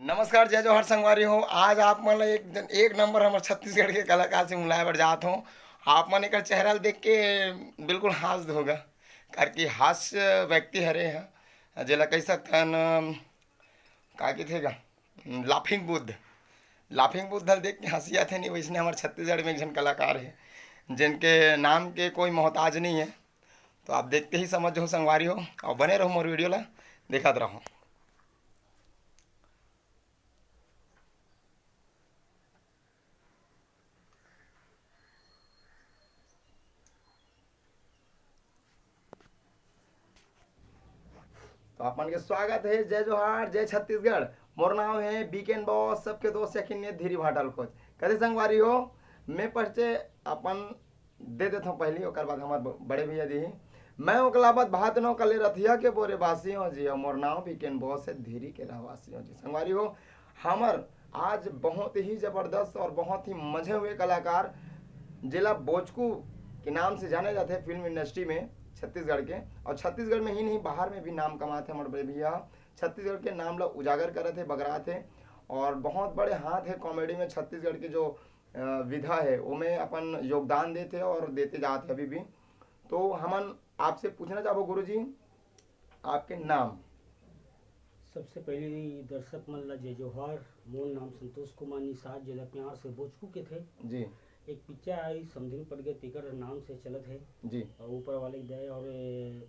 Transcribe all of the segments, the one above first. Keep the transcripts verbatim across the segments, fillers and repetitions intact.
नमस्कार, जय जोहार संगवारी हो। आज आप मन ला एक जन, एक नंबर हमर छत्तीसगढ़ के कलाकार से मिलाए बर जात हों। आप मन एकर चेहरा ल देख के बिल्कुल हाँस दो होगा, काबर कि हास्य व्यक्ति हरे ह, जेला कह सकथन, अम, का कहिथे गा, लाफिंग बुद्ध। लाफिंग बुद्ध ल देख के हँसी आथे नहीं, वैसने हमर छत्तीसगढ़ में एक झन कलाकार हे, जिनके नाम के कोई मोहताज नहीं है। तो आप देखते ही समझ जाओ संगवारी हो, और बने रहो मोर वीडियो ला, देखत रहो। तो आप मन के स्वागत है, जय जोहार, जय छत्तीसगढ़। मोर नाम है बीकेन बॉस, सबके दोस्त यकीन ने धीरी भाटा ल खोज। कइसे संगवारी हो, मैं परिचय अपन दे देथों पहली, ओकर बाद हमर ब-, बड़े भैया दी। मैं ओकलाबाद भात नौ कले रथिया के बोरे बासी हो जी, और मोर नाम बीकेन बॉस है, धीरी के रहवासी हो जी। संगवारी हो, हमर आज बहुत ही जबरदस्त और बहुत ही मजे हुए कलाकार, जेला बोचकू के नाम से जाने जाते हैं फिल्म इंडस्ट्री में छत्तीसगढ़ के, और छत्तीसगढ़ में ही नहीं, बाहर में भी नाम कमाते हैं हमर बड़े भैया। छत्तीसगढ़ के नाम ला उजागर करत है, बगरात है, और बहुत बड़े हाथ है कॉमेडी में। छत्तीसगढ़ के जो, अ, विधा है, ओमे अपन योगदान देते और देते जात है अभी भी। तो हमन आपसे पूछना चाहबो गुरुजी, आपके नाम? सबसे पहले दर्शक मन ला जय जोहार। मोर नाम संतोष कुमार निषाद, जेला प्यार से बोचकू कथे। जी। एक पिक्चर आई समधिन पट गए, तेकर नाम से चलत है। जी। और ऊपर वाले की दया और, ए,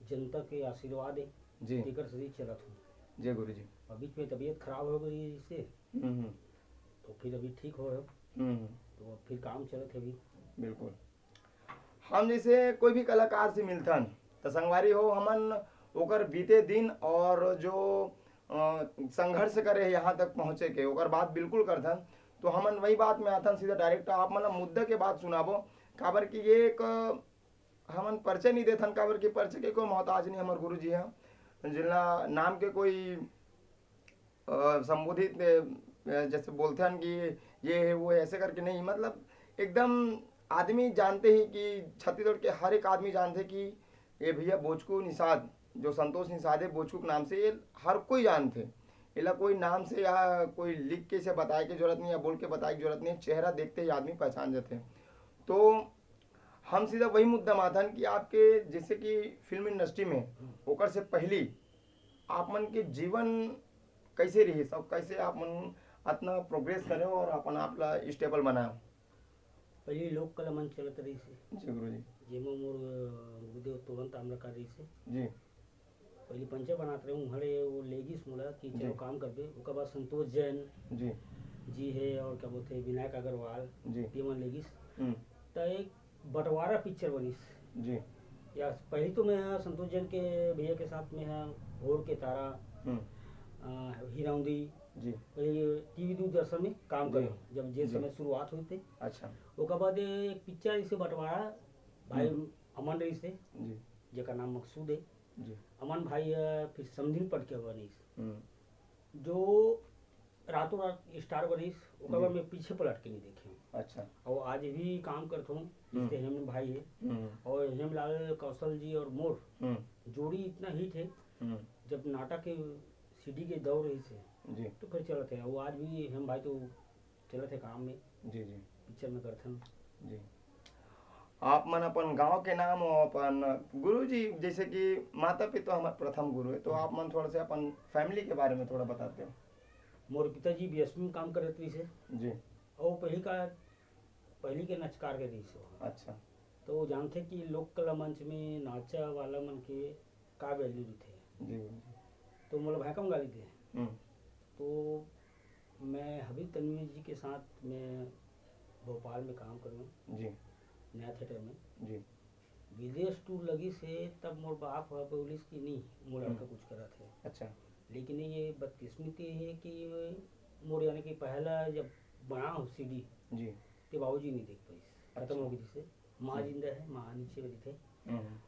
जनता के आशीर्वाद है, जी। तेकर से ही चलत हूँ। जी गुरु जी। और बीच में तबीयत खराब हो गई इससे, हम्म, हम्म। तो फिर अभी ठीक हो है। हम्म। तो अब फिर काम चलत है अभी। बिल्कुल। हम जैसे कोई भी कलाकार से मिलथन, तो संगवारी हो, हमन ओकर बीते दिन और जो, अ, संघर्ष करे हे यहाँ तक पहुँचे के, ओकर बात बिल्कुल करथन। तो हमन वही बात में आथन सीधा डायरेक्ट, आप मन ला मुद्दा के बात सुनाबो, काबर कि ये एक, अ, हमन परिचय नहीं देथन, काबर कि परिचय के कोई मोहताज नहीं हमर गुरु जी ह, जिनला नाम के कोई, अ, संबोधित, अ, जैसे बोलते हैं कि ये है, वो है, ऐसे करके नहीं, मतलब एकदम आदमी जानते ही कि छत्तीसगढ़ के हर एक आदमी जानते कि ये भैया बोचकू निषाद, जो संतोष निषाद है, बोचकू के नाम से ये हर कोई जानते। एला कोई नाम से या कोई लिख के इसे बताए के जरूरत नहीं, या बोल के बताए के जरूरत नहीं, चेहरा देखते ही आदमी पहचान जाते। तो हम सीधा वही मुद्दा में आथन कि आपके जैसे कि फिल्म इंडस्ट्री में, ओकर से पहली आप मन के जीवन कैसे रही, सब कैसे आप मन इतना प्रोग्रेस करे और अपन आप ला स्टेबल बनाए? पहली लोक कला मंच चलत रहिस हे। जी गुरु जी। जेमा मोर, अ, गुरुदेव तोरन ताम्रकार रहिस हे। जी। पहली पंचा बनात रहे, उहड़े वो लेगिस मोला कि जी। चलो काम करबे। ओकर बाद संतोष जैन जी। जी हे और क्या बोलते हैं विनायक अग्रवाल जी। तेमन लेगिस। हम्म। त एक बंटवारा पिक्चर बनिस। जी। या पहली तो मैं संतोष जैन के भैया के साथ में है भोर के तारा, हम्म। अ, हीरौंदी, जी। ये टीवी दूरदर्शन में काम जी। करें, जब जे जी। समय शुरुआत हुई थी। अच्छा। ओकर बाद एक पिक्चर इसे बंटवारा भाई हम्म। अमन रहिस हे, जी। जेकर नाम मकसूद है। जी। अमन भाई, अ, फिर समधिन पट के बनिस। हम्म। जो रातों रात स्टार बनिस, ओकर जी। बाद मैं पीछे पलट के नहीं देखे हूँ। अच्छा। और आज भी काम करता हूँ, हम्म। जैसे हेमंत भाई है हम्म। और हेमलाल कौशल जी और मोर हम्म। जोड़ी इतना हिट है। हम्म। जब नाटक के सीडी के दौर रहिस हे, जी। तो फिर चलत है। वो आज भी हेम भाई तो चलत है काम में, जी, जी। पिक्चर में करथन। जी। आप मन अपन गांव के नाम और अपन गुरु जी, जैसे कि माता पिता हमारे प्रथम गुरु है, तो आप मन थोड़ा सा अपन फैमिली के बारे में थोड़ा बताते हो। मोर पिताजी बीएसपी में काम करत रहिस हे। जी। और पहली का, पहली के नचकार के रहिस हे। अच्छा। तो वो जानते कि लोक कला मंच में नाचा वाला मन के का वैल्यू रहिथे। जी, जी। तो मोला भैंकम गाली दे। हम्म। तो मैं हबीब तनवीर जी के साथ मैं भोपाल में काम करूँ। जी। नया थिएटर में। जी। विदेश टूर लगिस हे, तब मोर बाप ह बोलिस कि नहीं, मोर लड़का हम्म। कुछ करत है। अच्छा। लेकिन ये बदकिस्मती है कि मोर यानी कि पहला जब बना हो सीडी, जी। ते बाबूजी नहीं देख पाइस, खत्म अच्छा। हो गई से। माँ हम्म। जिंदा है, माँ नीचे में दिखे। हम्म।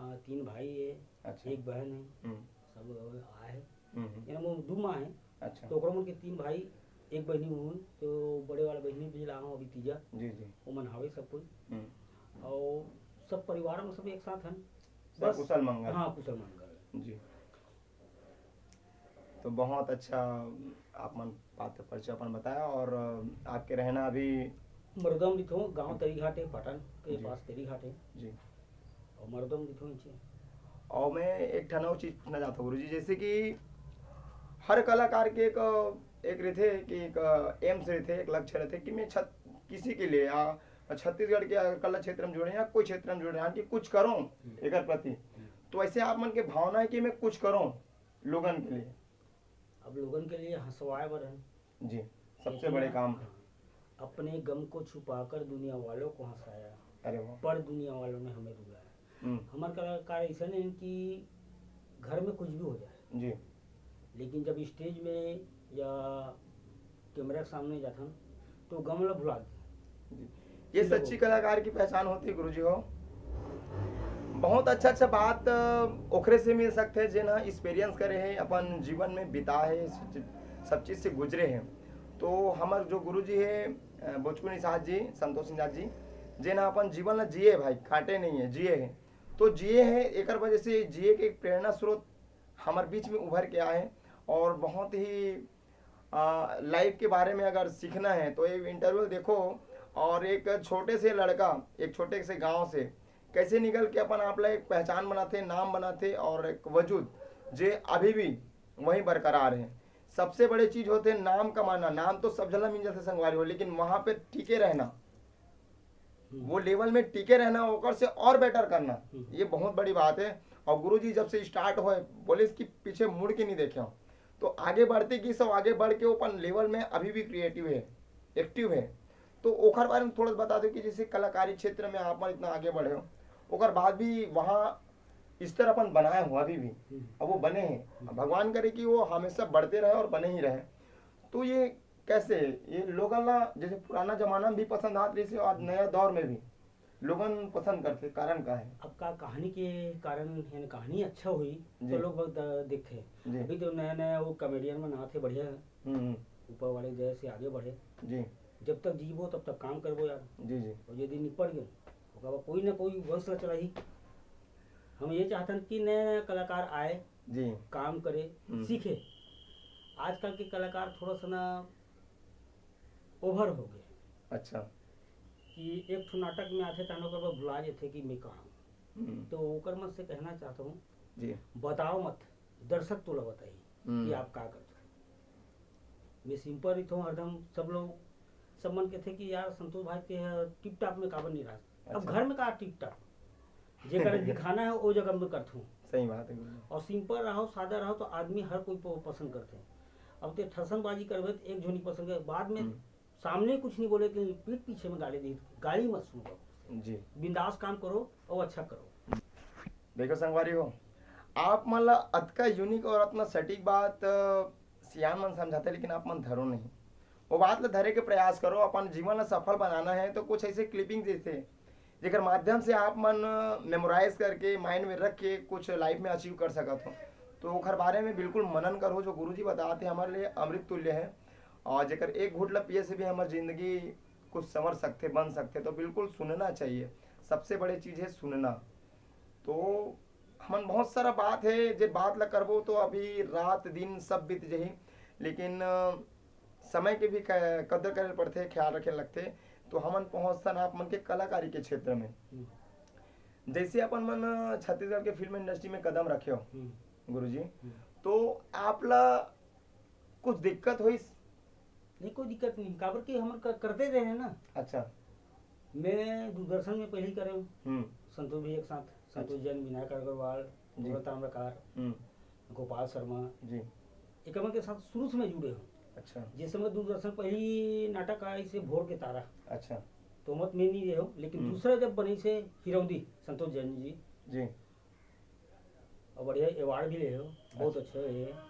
आ, तीन भाई है, अच्छा। एक बहन है, हम्म। सब आए हैं। हम्म। यानी वो दो माँ है, अच्छा। तो ओकरो मन के तीन भाई, एक बहनी हुई, तो बड़े वाला बहनी भी लाओ अभी तीजा, जी, जी। वो मन हावे सब कोई। हम्म। और सब परिवार में सब एक साथ हैं। सब बस। कुशल मंगल। हाँ, कुशल मंगल। जी। तो बहुत अच्छा आप मन बात परिचय अपन बताया। और अ, आपके रहना अभी मरुदम रिथो, गांव तरी घाट है, पाटन के जी। पास तरी घाट है। जी। और मरुदम रिथो नीचे। और मैं एक ठन और चीज पूछना चाहता हूँ गुरुजी, जैसे कि हर कलाकार के एक एक रहते कि एक एम्स रहते, एक लक्ष्य रहते कि मैं छत किसी के लिए या छत्तीसगढ़ के कला क्षेत्र में जुड़े या कोई क्षेत्र में जुड़े हैं कि कुछ करूँ हम्म। एक प्रति। हम्म। तो ऐसे आप मन के भावना है कि मैं कुछ करूँ लोगन के लिए। अब लोगन के लिए हंसवाए बर है। जी, सबसे लेकिन बड़े काम। हाँ, अपने गम को छुपाकर दुनिया वालों को हंसाया, अरे वाह। पर दुनिया वालों ने हमें रुलाया। हम्म। हमारे कलाकार ऐसा नहीं कि घर में कुछ भी हो जाए, जी। लेकिन जब स्टेज में या कैमरा के सामने जाथन तो गम ला भुला दे। जी। ये सच्ची कलाकार की पहचान होती है गुरुजी हो। बहुत अच्छा अच्छा बात अ, ओखरे से मिल सकते हैं जेन एक्सपीरियंस करे हैं, अपन जीवन में बिता है, सब चीज- सब चीज से गुजरे हैं। तो हमारे जो गुरुजी है अ, बोचकू निषाद जी, संतोष निषाद जी, जेन अपन जीवन ला जिए भाई, काटे नहीं है, जिए है। तो जिए है, एकर वजह से जिए के एक प्रेरणा स्रोत हमारे बीच में उभर के आए हैं। और बहुत ही लाइफ के बारे में अगर सीखना है तो ये इंटरव्यू देखो। और एक छोटे से लड़का एक छोटे से गांव से कैसे निकल के अपन आप ला एक पहचान बनाते, नाम बनाते और एक वजूद जे अभी भी वहीं बरकरार है। सबसे बड़े चीज होते नाम कमाना। नाम तो सब जगह मिल जाते संगवारी हो, लेकिन वहां पे टिके रहना, हम्म। वो लेवल में टिके रहना, ओकर से और बेटर करना, हम्म। ये बहुत बड़ी बात है। और गुरुजी जब से स्टार्ट होए बोले इसकी पीछे मुड़ के नहीं देखे हो, तो आगे बढ़ते कि सब आगे बढ़ के वो अपन लेवल में अभी भी क्रिएटिव है, एक्टिव है। तो ओखर बारे में थोड़ा सा बता दो कि जैसे कलाकारी क्षेत्र में आप मन इतना आगे बढ़े हो, ओकर बाद भी वहाँ स्तर अपन बनाए हो अभी भी, हम्म। अब वो बने हैं। हम्म। अब भगवान करे कि वो हमेशा बढ़ते रहे और बने ही रहे। तो ये कैसे, ये लोगन ला जैसे पुराना जमाना में भी पसंद आत रहिस हे, आज नया दौर में भी लोगन पसंद करथे, कारण का है? अब का कहानी के कारण, यानी कहानी अच्छा होही, जी। तो लोग बहुत, अ, देखथे। जी। अभी तो नया नया वो कॉमेडियन मन आथे, बढ़िया है। हम्म, हम्म। ऊपर वाले दया से आगे बढ़े। जी। जब तक जीबो, तब तक काम करबो यार। जी, जी। और यदि निपट गए, ओकर बाद कोई ना कोई वंश ला चलाही। हम ये चाहतन कि नया नया कलाकार आए, जी। काम करे, हम्म। सीखे। आजकल के कलाकार थोड़ा सा ना ओवर हो गए। अच्छा। कि एक ठो नाटक में आथे, तहान ओकर बाद भुला जाथे कि मैं कहाँ हूँ। हम्म। तो ओकर मन से कहना चाहता हूँ, जी। बताओ मत, दर्शक तोला बताही हम्म। कि आप का करते हो। मैं सिंपल रहिथों हरदम, सब लोग, सब मन कहथे कि यार संतोष भाई के ह टिप टाप में काबर नहीं रहा। अब अच्छा। घर में का टिप टाप, जेकर दिखाना है वो जगह में करथूं। सही बात है गुरुजी। और सिंपल रहो, सादा रहो तो आदमी हर कोई प-, पसंद करथे। अब ते ठसनबाजी करबे तो एक झोनी पसंद करे, बाद में हम्म। सामने कुछ नहीं बोले कि पीठ पीछे में गाली दी, गाली मत सुनो बाबू। जी। बिंदास काम करो और अच्छा करो। देखो संगवारी हो, आप मन ला अतका यूनिक और अतना सटीक बात, अ, सियान मन समझाते, लेकिन आप मन धरो नहीं। वो बात ला धरे के प्रयास करो, अपन जीवन ला सफल बनाना है तो कुछ ऐसे क्लिपिंग जैसे, जेकर माध्यम से आप मन मेमोराइज करके, माइंड में रख के कुछ लाइफ में अचीव कर सकत हो। तो ओखर बारे में बिल्कुल मनन करो, जो गुरुजी बताते हमारे लिए अमृत तुल्य है। और जेकर एक घूंट ला पिए से भी हमारी जिंदगी कुछ संवर सकथे, बन सकथे, तो बिल्कुल सुनना चाहिए। सबसे बड़े चीज है सुनना। तो हमन बहुत सारा बात है, जे बात ला करबो तो अभी रात दिन सब बीत जही, लेकिन, अ, समय के भी क-, कदर करे पड़थे, ख्याल रखे लगथे। तो हमन पहुंचथन आप मन के कलाकारी के क्षेत्र में। हम्म। जैसे अपन मन, अ, छत्तीसगढ़ के फिल्म इंडस्ट्री में कदम रखे हो, हम्म। गुरुजी, हम्म। तो आप ला कुछ दिक्कत होइस? नहीं, कोई दिक्कत नहीं, काबर कि हमन क-, करते रहे हैं ना। अच्छा। मैं दूरदर्शन में पहले ही करे हूँ। हम्म। संतोष भैया के साथ, संतोष अच्छा। जैन, विनायक अग्रवाल, जी। गौरव ताम्रकार, हम्म। गोपाल शर्मा। जी। एक मन के साथ शुरू से मैं जुड़े हूँ। अच्छा। जिस समय दूरदर्शन पहली नाटक आया, इसे भोर के तारा। अच्छा। तो मत मैं नहीं रहे हूँ, लेकिन हम्म। दूसरा जब बने से हिरौंदी, संतोष जैन जी। जी। और बढ़िया अवार्ड भी ले हो, बहुत अच्छा। अच्छा है।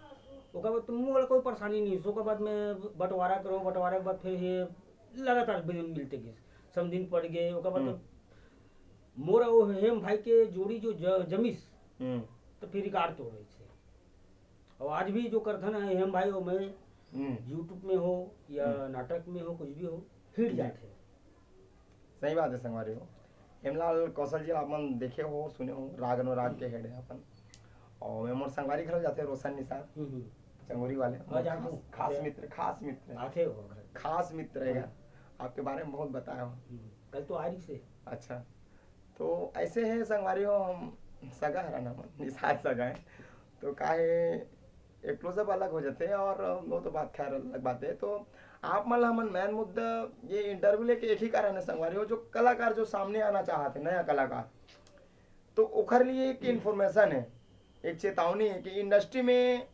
ओकर बाद तो मुंह वाला कोई परेशानी नहीं, ओकर बाद में बंटवारा करो, बंटवारा के बाद फिर ये लगातार बिल मिलते गए, समदिन पड़ गए, ओकर बाद तो हम्म। मोर और हेम भाई के जोड़ी जो ज-, जमिस, हम्म। तो फिर रिकॉर्ड तोड़ रही थी। और आज भी जो करथन है हेम भाई, वो मैं हम्म। YouTube में हो या हम्म। नाटक में हो, कुछ भी हो, हिट जी। जाते हैं। सही बात है संगवारी हो। हेमलाल कौशल जी ला अपन देखे हो, सुने हो, राग अनुराग के हेड है अपन। और मैं मोर संगवारी घलो जाते रोशन निषाद। हम्म, हम्म। टंगोरी वाले। हाँ, जानता हूँ। खास मित्र, खास मित्र है। आथे वो घर। खास मित्र है यार, आपके बारे में बहुत बताया हूँ। कल तो आ रही से। अच्छा, तो ऐसे है संगवारी हो, हम सगा हरन, हमन निषाद सगा है, तो काहे एक क्लोजअप अलग हो जाते हैं और वो तो बात खैर अलग बात है। तो आप मन ला हमन मेन मुद्दा ये इंटरव्यू लेके एक ही कारण है संगवारी हो, जो कलाकार जो सामने आना चाहते हैं, नया कलाकार, तो ओखर लिए एक इन्फॉर्मेशन है, एक चेतावनी है कि इंडस्ट्री में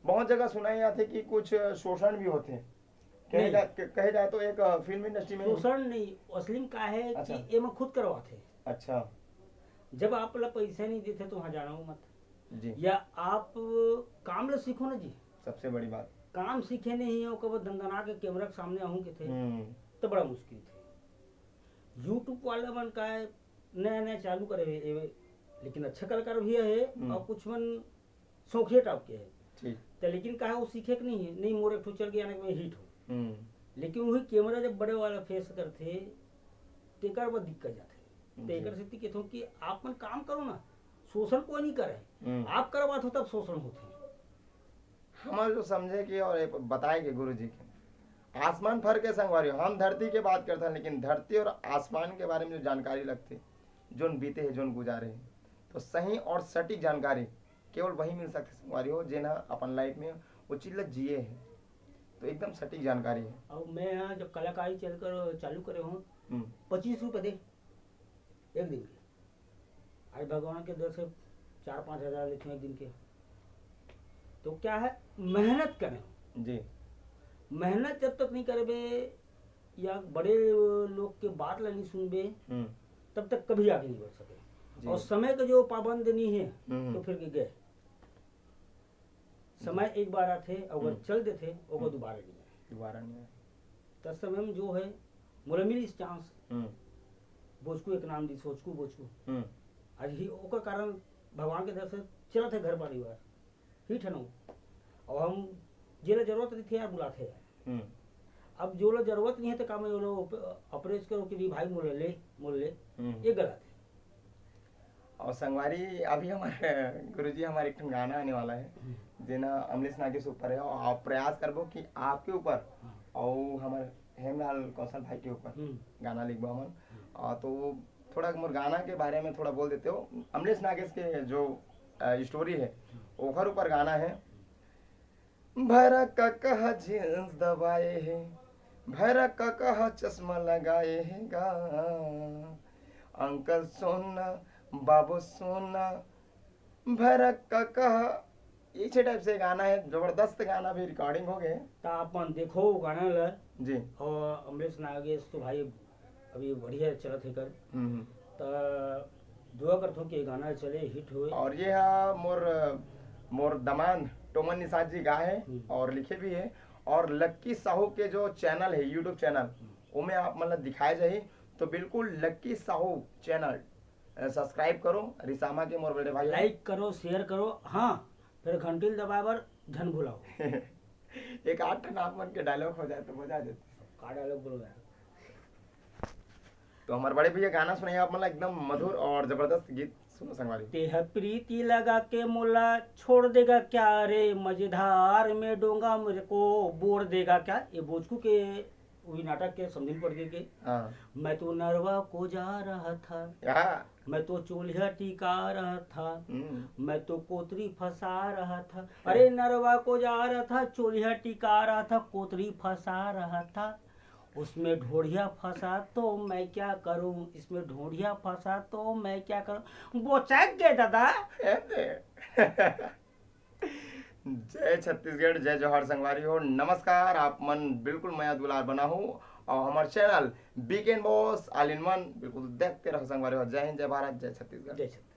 बहुत जगह सुनाई आते कि कुछ शोषण भी होते हैं। कहे नहीं। जाए, कहे जाए तो एक फिल्म इंडस्ट्री में शोषण नहीं, असली में का है अच्छा। कि ये मैं खुद करवाते। अच्छा। जब आप ला पैसा नहीं देते तो वहाँ जाना हो मत। जी। या आप काम ला सीखो ना जी। सबसे बड़ी बात। काम सीखे नहीं हो, कब दंदना के कैमरा के सामने आहूँ के थे हम्म। तो बड़ा मुश्किल थे। यूट्यूब वाला मन का है, नया नया चालू करे हुए, ये, लेकिन अच्छा कलाकार भी है हम्म। और कुछ मन शौकिया टाइप के है। ठीक। तो लेकिन का है, वो सीखे के नहीं है, नहीं मोर एक ठो चल गया ना कि मैं हिट हूँ। हम्म। लेकिन वही कैमरा जब बड़े वाला फेस करते, तेकर बर दिक्कत जाते। जी। तेकर से कहता हूँ कि आप मन काम करो ना, शोषण कोई नहीं करे। हम्म। आप करवात हो तब शोषण होते। हमारे जो समझे के और ये बताए के गुरु जी के आसमान फर्क है संगवारी हो। हम धरती के बात करते हैं, लेकिन धरती और आसमान के बारे में जो जानकारी लगती, जोन बीते है, जोन गुजारे है, तो सही और सटीक जानकारी केवल वही मिल सकते संगवारी हो, जेन ह अपन लाइफ में वो चीज ला जिए है। तो एकदम सटीक जानकारी है। और मैं यहाँ जब कलाकारी चल कर चालू करे हूँ, हम्म। पच्चीस रुपये दे एक दिन के। आज भगवान के दर से चार पाँच हजार लेते हैं एक दिन के। तो क्या है, मेहनत करें। जी। मेहनत जब तक नहीं करबे या बड़े लोग के बात ला नहीं सुनबे, हम्म। तब तक कभी आगे नहीं बढ़ सके। जी। और समय का जो पाबंद नहीं है, हम्म। तो फिर के गए। समय एक बार आथे, अगर हम्म। चल देथे, ओकर हम्म। दोबारा नहीं आए। दोबारा नहीं आए। तब समय में जो है, मोला मिलिस चांस, हम्म। बोचकू एक नाम दी, सोचकू बोचकू। हम्म। आज ही ओकर कारण भगवान के दर से चलत है घर परिवार, हिट है ना। और हम जेला जरूरत रहिथे यार, बुलाथे यार। हम्म। अब जो ला जरूरत नहीं है तो का मैं ओला अप्रोच करो कि नहीं भाई, मोला ले, मोला ले, हम्म। ये गलत है। और संगवारी, अभी हमारे गुरुजी, हमारे एक ठन गाना आने वाला है, जेना अमलेश नागेश ऊपर है, और आप प्रयास करबो कि आपके ऊपर हाँ। और हमारे हेमलाल कौशल भाई के ऊपर हम्म। गाना लिखबो हमन। और तो थोड़ा मोर गाना के बारे में थोड़ा बोल देते हो। अमलेश नागेश के जो स्टोरी है, ओखर ऊपर गाना है। भैरा काका ह जींस दबाए हे, भैरा काका ह चश्मा लगाए हे गा। अंकल सोना, बाबू सोना, भैरा काका ह, इसे टाइप से गाना है, जबरदस्त गाना भी रिकॉर्डिंग हो गए। तो आप मन देखो वो गाना ला। जी। और अमलेश नागेश तो भाई अभी बढ़िया चलत है कर। हम्म, हम्म। तो दुआ करथो कि ये गाना चले, हिट होए। और ये हा मोर, मोर दमांद टोमन निषाद जी गा है हम्म। और लिखे भी है। और लक्की साहू के जो चैनल है, यूट्यूब चैनल, ओमे आप मन ला दिखाए जाही। तो बिल्कुल लक्की साहू चैनल सब्सक्राइब करो, रिसामा के मोर बड़े भाई। लाइक करो, शेयर करो, हाँ, फिर घंटी ल दबाए बर झन भुलाओ। एक आठ ठन आप मन के डायलॉग हो जाए तो मजा आ जाती। का डायलॉग बोलो यार? तो हमारे बड़े भैया गाना सुनाइए आप मन ला, एकदम मधुर और जबरदस्त गीत। सुनो संगवारी। तेह प्रीति लगा के मोला छोड़ देगा क्या रे, मझधार में डोंगा मेरे को बोर देगा क्या? ये बोचकू के वही नाटक के समधिन पड़ गए के। हाँ। मैं तो नरवा को जा रहा था, हाँ। मैं तो चोलिया टिका रहा था, हम्म। मैं तो कोतरी फंसा रहा था। अरे नरवा को जा रहा था, चोलिया टिका रहा था, कोतरी फंसा रहा था, उसमें ढोढ़िया फंसा तो मैं क्या करूं, इसमें ढोढ़िया फंसा तो मैं क्या करूं। बोचक गे दादा। ए दे। जय छत्तीसगढ़, जय जोहार संगवारी हो, नमस्कार। आप मन बिल्कुल मया दुलार बना हो और हमारे चैनल बीकेन बॉस ऑल इन वन बिल्कुल देखते रहो संगवारी हो। जय हिंद, जय भारत, जय छत्तीसगढ़। जय छत्तीसगढ़।